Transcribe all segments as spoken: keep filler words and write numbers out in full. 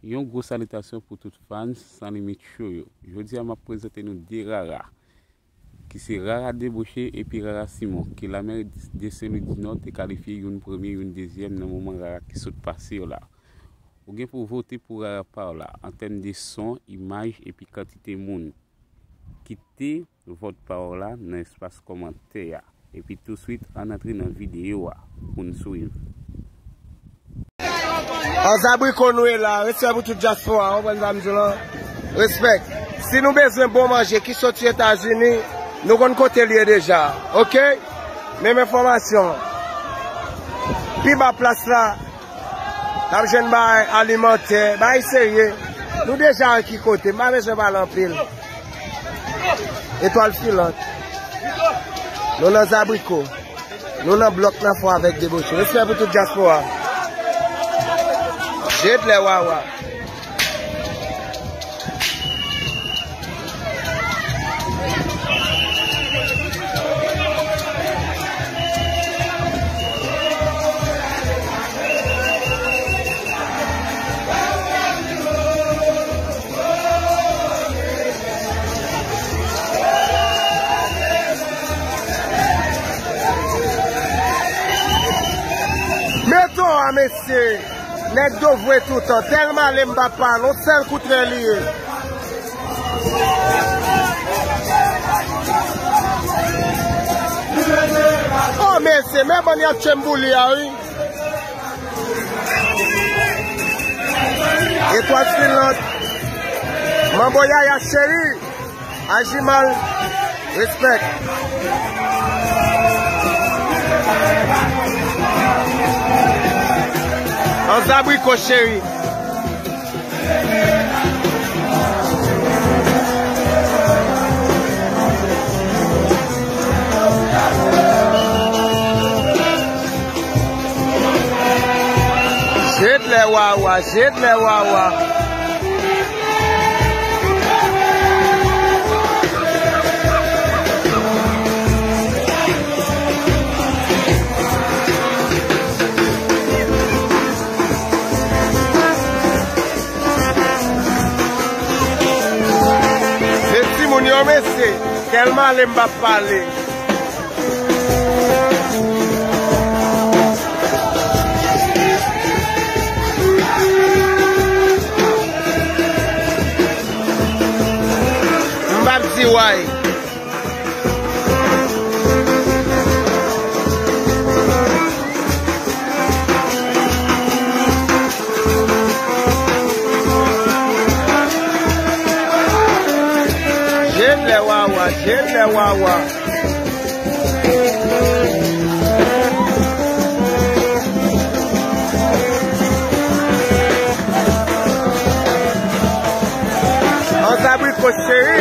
Yon gwo salitasyon pou tout fans San Limit Show yo. Jodi a, m ap prezante nou de Rara, ki se Rara Deboche epi Rara Simon, ke Lamè de Sen Lwi di Nò te kalifye youn premye, youn dezyèm nan moman Rara ki sot pase yo la. Ou gen pou vote pou Rara pa w la, an tèm de son, imaj epi kantite moun kite vòt pa w la nan espas kòmantè a. Epi touswit, ann antre nan videyo a pou n swiv. An zabriko nou ye la, respè pou tout dyaspora, w konprann sa m di w lan? Respè. Si nou bezwen bon manje ki soti Etazini, nou konn kote l ye deja, oke? Menm enfòmasyon. Pi ba plas la, n ap jwenn bagay alimantè, bagay serye. Nou deja wè ki kote, m pa bezwen pale anpil. Etwal filant. Nou nan zabriko. Nou nan blòk nan fò avèk Deboche. Respè pou tout dyaspora. Jed lè wawa. Meton a, mesye. Nèg do vre toutan. Tèlman ale m pa pale. On sèl kout ren li ye. Oh, mesye, men bann y ap tchemboule a, wi. Etwal filant. Manbo Yaya cheri. Aji mal. Respè. An zabriko cheri. Jed lè wawa, jed lè wawa. Se timoun yo, mesye. Tèlman ale m p ap pale. M p ap di way. Jed lè wawa, jed lè wawa. An zabriko cheri.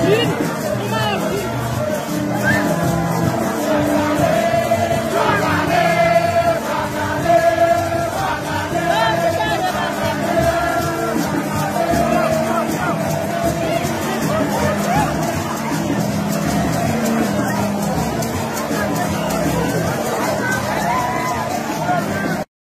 Vin,